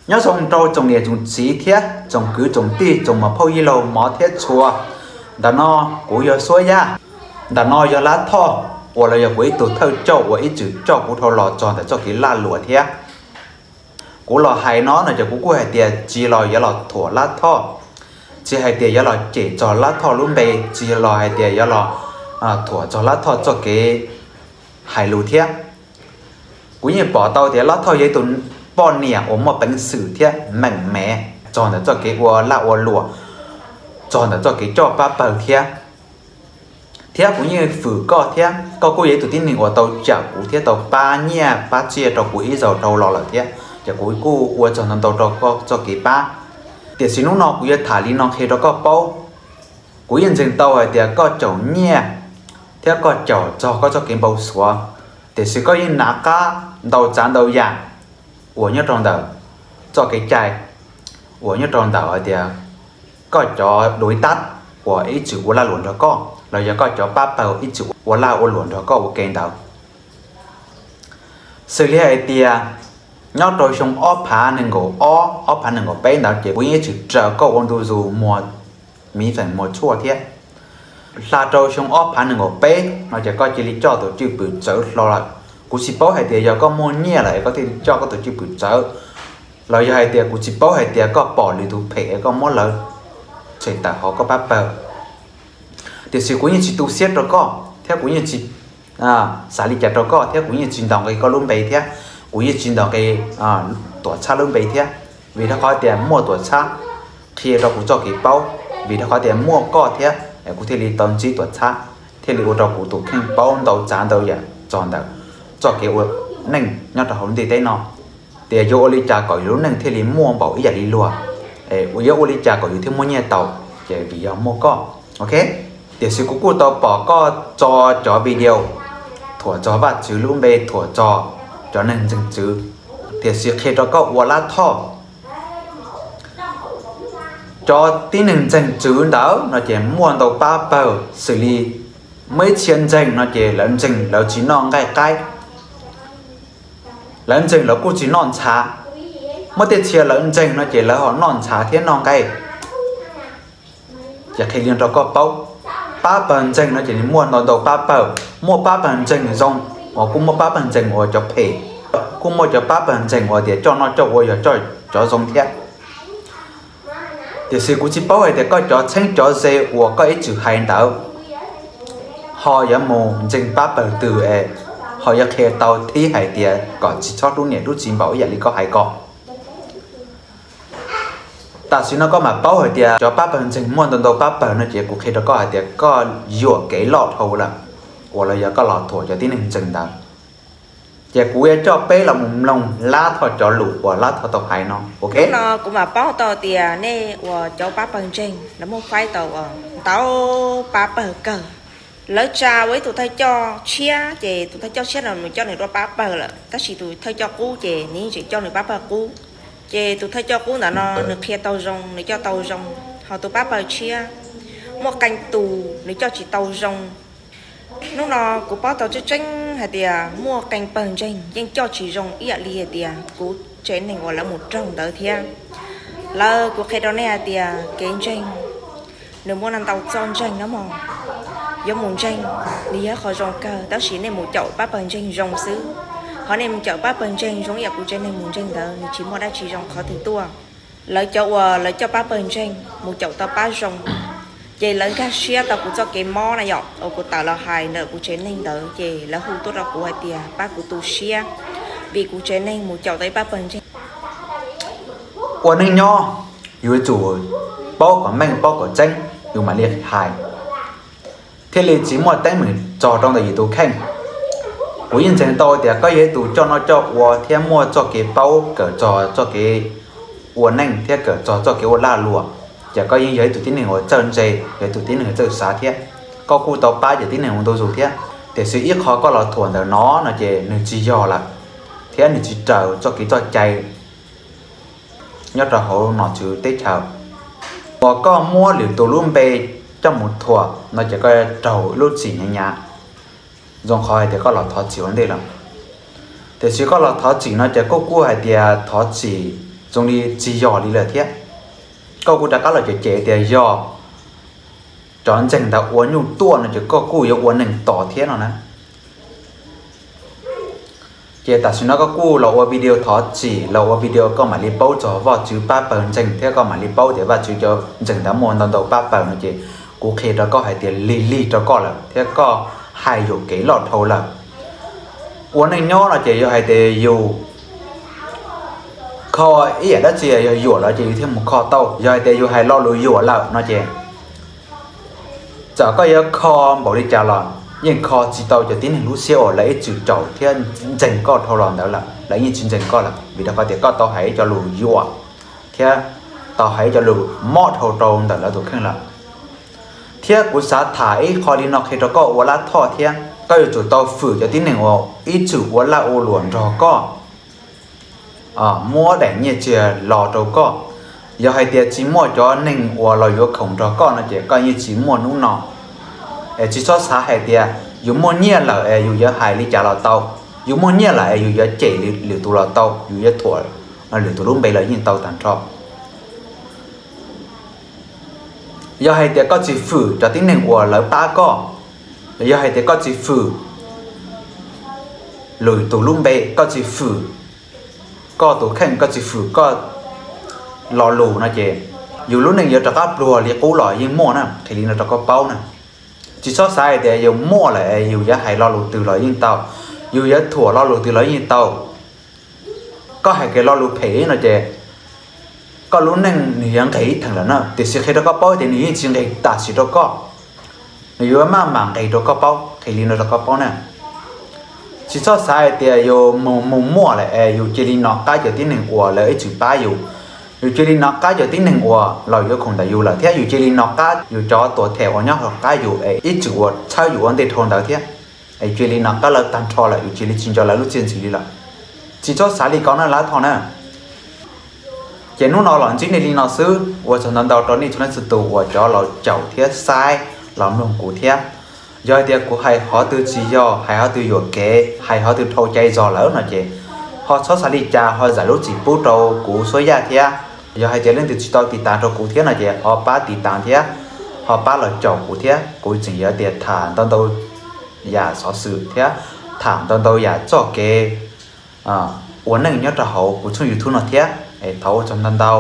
Nyob zoo rau tsoom niam tsoom txiv thiab tsoom kwv tsoom tij tsoom muam phauj yij laug mov thiab tshua. Ntawm no kuv yog Suab Yaj. Ntawm no yog Lab Thoj uas los yog kuv ib tug thawj coj uas ib txwm coj kuv dhau los txog ntawm txoj kev laj luam thiab. Kuv los hais no no ces kuv kuj hais tias tsis los yuav los thuam Lab Thoj, tsis hais tias yuav los cem txog Lab Thoj lub npe, tsis los hais tias yuav los thuam txog Lab Thoj txoj kev hais lus thiab. Kuv yeej pom tau tias Lab Thoj yog ib tug poj niam uas muaj peev xwm thiab meem mev txog ntawm txoj kev ua laj ua luam, txog ntawm txoj kev coj pab pawg thiab. Thiab kuv yeej fwm koj thiab, koj kuj yog ib tug tib neeg uas tau cawm kuv thiab tau pab nyiaj pab txiaj rau kuv ib zaug dhau los lawm thiab, ces kuv kuj ua tsaug ntau ntau rau koj txoj kev pab. Tiam sis hnub no kuv yuav tham li no qhia rau koj paub. Kuv yeej ntseeg tau hais tias koj caum nyiaj thiab koj caum txog koj txoj kev npau suav, tiam sis koj yeej hnav qab ntau tsav ntau yam uas nyob rau ntawm txoj kev cai, uas nyob rau ntawm hais tias koj cov dui tab uas ib txwm ua laj luam nrog koj los yog koj cov pab pawg ib txwm ua laj ua luam nrog koj ua ke ntawd. Xws li hais tias nyob rau xyoo ob phav nees nkaum ob, ob phav nees nkaum peb ntawd ces kuv yeej ib txwm raws koj ua ntu zus muag miv feem muag tshuaj thiab. Hla rau xyoo ob phav nees nkaum peb no ces koj cia li coj tus cwj pwm txawv hlo lawm. Kuv tsis paub hais tias yog koj muaj nyiaj lawm es koj thiaj li coj koj tus cwj pwm txawv, los yog hais tias kuv tsis paub hais tias koj pom lwm tus phem es koj muab lawv tshem tawm hauv koj pab pawg. Tiam sis kuv yeej tsis tu siab rau koj thiab kuv yeej tsis xav li cas rau koj thiab kuv yeej tsis ntaus nqi koj lub npe thiab kuv yeej tsis ntaus nqi Tuam Txhab lub npe thiab, vim rau qhov tias muaj Tuam Txhab qhia rau kuv txoj kev paub, vim rau qhov tias muaj koj thiab kuv thiaj li tau ntsib Tuam Txhab, thiaj li ua rau kuv tus kheej paub ntau tsav ntau yam txog ntawm txoj kev ua neej nyob rau hauv ntiaj teb no, tias yuav ua li cas kom yus lub neej thiaj li muaj npaum ib yam li luag, yuav ua li cas kom yus thiaj muaj nyiaj tau, ces vim yog muaj koj. Ok, tiam sis kuv kuj tau pom koj tso cov video thuam txog Vajtswv lub npe, thuam txog cov neeg ntseeg Tswv, tiam sis qhia rau koj ua Lab Thoj. Cov tib neeg ntseeg Tswv ntawd no ces muaj ntau pab pawg xws li muaj ib txhia ntseeg no ces lawv ntseeg lawv tsis noj nqaij qaib, lawv ntseeg lawv kuj tsis noj ntshav. Muaj tej txhia lawv ntseeg no ces lawv ho noj ntshav thiab noj nqaij. Ces qhia li rau koj paub, pab pawg ntseeg no ces nws muaj ntau ntau pab pawg, muaj pab pawg ntseeg zoo uas kuj muaj pab pawg ntseeg uas cov phem, kuj muaj cov pab pawg ntseeg uas tias coj noj coj ua yog coj cov zoo thiab. Tiam sis kuv tsis paub hais tias koj cov txheeb cov ze uas koj ib txwm hais ntawd ho yuav mus ntseeg pab pawg twg es ho yuav qhia tau thib hais tias kom tsis txhob hlub niam hlub txiv npaum ib yam li koj hais ko. Tam sim no koj mam paub hais tias cov pab pawg ntseeg muaj ntau ntau pab pawg no ces kuv qhia rau koj hais tias koj yuam kev loj dhau lawm uas los yog koj los thuam cov tib neeg ntseeg ntawd. Ces kuv yuav coj peb los mus mloog Lab Thoj cov lus uas Lab Thoj tau hais no, ok? Kuv mam paub tau tias nej uas cov pab pawg ntseeg lawv muaj faib tau ntau pab pawg kawg. Lawv tsa ua ib tug thawj coj tshiab ces tus thawj coj tshiab no nws coj nws dua pab pawg lawm, tab sis tus thawj coj qub ces nws yeej tseem coj nws pab pawg qub. Ces tus thawj coj qub ntawd no nws qhia tau zoo, nws coj tau zoo, ho tus pab pawg tshiab muaj qee tus nws coj tsis tau zoo. Hnub no kuv paub tau tseeb tseeb hais tias muaj qee pawg ntseeg yeej coj tsis zoo ib yam li hais tias kuv tsev neeg uas lawv mus raug ntawd thiab. Lawv, kuv qhia rau nej hais tias kev ntseeg nws muaj ntau txoj ntseeg no mog. Yuav mus ntseeg nws yog qhov zoo kawg, tab sis nej mus caum pab pawg ntseeg zoo xwb, ho nej mus caum pab pawg ntseeg zoo ib yam kuv tsev neeg mus ntseeg ntawd nws tsis muaj dab tsi zoo qhov twg tuaj. Lawv cov uas lawv coj pab pawg ntseeg mus caum tau pab zoo, ces lawv nkag siab tau kuv txoj kev mob na yom, uas kuv tawm los hais ntawm kuv tsev neeg ntawd ces lawv hu tuaj rau kuv hais tias pab kuv tu siab, vim kuv tsev neeg mus caum tau ib pab pawg ntseeg. Ua neej nyob yus yuav tsum paub kom meej paub kom tseeb yus mam li hais, thiaj li tsis muaj teeb meem txog rau ntawm yus tus kheej. Kuv yeej ntseeg tau tias koj yog ib tus coj noj coj ua thiab muaj txoj kev paub kawm txog txoj kev ua neej thiab kawm txog txoj kev ua lag luam, ces koj yeej yog ib tug tib neeg uas txawj ntse, yog ib tug tib neeg txawj xav thiab. Koj kuj tau pab cov tib neeg ua ntu zus thiab, tiam sis ib qho koj los thuam ntawm no no ces nws tsis yog lawm, thiab nws tsis raws txoj kev txoj cai nyob rau hauv nom tswv teb chaws. Uas koj muab lwm tus lub npe coj mus thuam no ces koj raug lub txim hnyav hnyav, zoo qhov hais tias koj los thov txim ua ntej lawm. Tiam sis koj los thov txim no ces koj kuj hais tias thov txim zoo li tsis yog li lawm thiab. Koj kuj rov qab los cem cem tias yog cov ntseeg ntawd ua nyuj tuaj no ces koj kuj yuav ua neeg tos thiab no na. Ces tam sim no koj kuj los ua video thov txim, los ua video koj mam li paub txog Vajtswv pab pawg ntseeg thiab koj mam li paub tias Vajtswv cov ntseeg ntawd muaj ntau ntau pab pawg no ces kuv qhia rau koj hais tias lig lig rau koj lawm thiab koj hais yuam kev loj dhau lawm. Ua neej nyob no ces yog hais tias yus kho ib yam dab tsi yog yuam lawm ces yus thiaj mus kho tau. Yog hais tias yus hais lo lus yuam lawm no ces txawm koj yuav kho npaum li cas los yeej kho tsis tau cov tib neeg lub siab uas lawv ib txwm caum thiab ntseeg koj dhau los ntawd lawm, lawv yeej tsis ntseeg koj lawm vim rau qhov tias koj tau hais ib co lus yuam thiab tau hais ib co lus mob dhau rau ntawm lawv tus kheej lawm. Thiab kuv xav tham ib qho li no qhia rau koj ua Lab Thoj thiab, koj yuav tsum tau fwm cov tib neeg uas ib txwm ua laj ua luam nrog koj, muab daim nyiaj txiag los rau koj. Yog hais tias tsis muaj cov neeg uas los yuav khoom nrog koj no ces koj yeej tsis muaj hnub no. Es tsis txhob xav hais tias yus muaj nyiaj lawm es yus yuav hais li cas los tau, yus muaj nyiaj lawm es yus yuav cem lwm tus los tau, yus yuav thuam lwm tus lub npe los yeej tau tag nrho. Yog hais tias koj tsis fwm cov tib neeg uas lawv pab koj, yog hais tias koj tsis fwm lwm tus lub npe, koj tsis fwm koj tus kheej, koj tsis fwm koj lo lus no ces yus lub neej yuav rov qab pluag li qub los yeej muaj na, qhia li no rau koj paub na. Tsis txhob xav hais tias yus muaj lawm es yus yuav hais lo lus twg los yeej tau, yus yuav thuam lo lus twg los yeej tau. Koj hais kiag lo lus phem no ces koj lub neej nws yuav nqis ib theem lawm na, tiam sis qhia rau koj paub tias nws yeej tsis nqis tam sim rau koj, nws yuav maj mam nqis rau koj paub, qhia li no rau koj paub na. Tsis txhob xav hais tias yus mus mus muaj lawm es yus cia li nco qab cov tib neeg uas lawv ib txwm pab yus, yus cia li nco qab cov tib neeg uas los yuav khoom ntawm yus lawm thiab yus cia li nco qab yus cov tuam them uas nyob hauv qab yus es ib txwm uas txhawb yus ua ntej dhau ntawd thiab, es cia li nco qab lawv tag nrho lawm, yus cia li tsis nco lawv lub txiaj ntxim li lawm. Tsis txhob xav li ko na Lab Thoj na. Ces hnub no los ntsib nej li no xwb, ua tsaug ntau ntau rau nej txhua leej txhua tus uas cov los caum thiab saib los mloog kuv thiab. Yog hais tias kuv hais qhov twg tsis yog, hais qhov twg yuam kev, hais qhov twg dhau cai zog lawm no ces ho txhob xav li cas, ho zam lub txim pub rau kuv Suab Yaj thiab. Yog hais tias leej twg tsis tau tiv tas rau kuv thiab no ces ho pab tiv tas thiab, ho pab los caum kuv thiab, kuv tseem yuav tias tham ntau ntau yam xov xwm thiab tham ntau ntau yam txoj kev ua neej nyob rau hauv kuv tshooj YouTube no thiab. Es thov ua tsaug ntau ntau.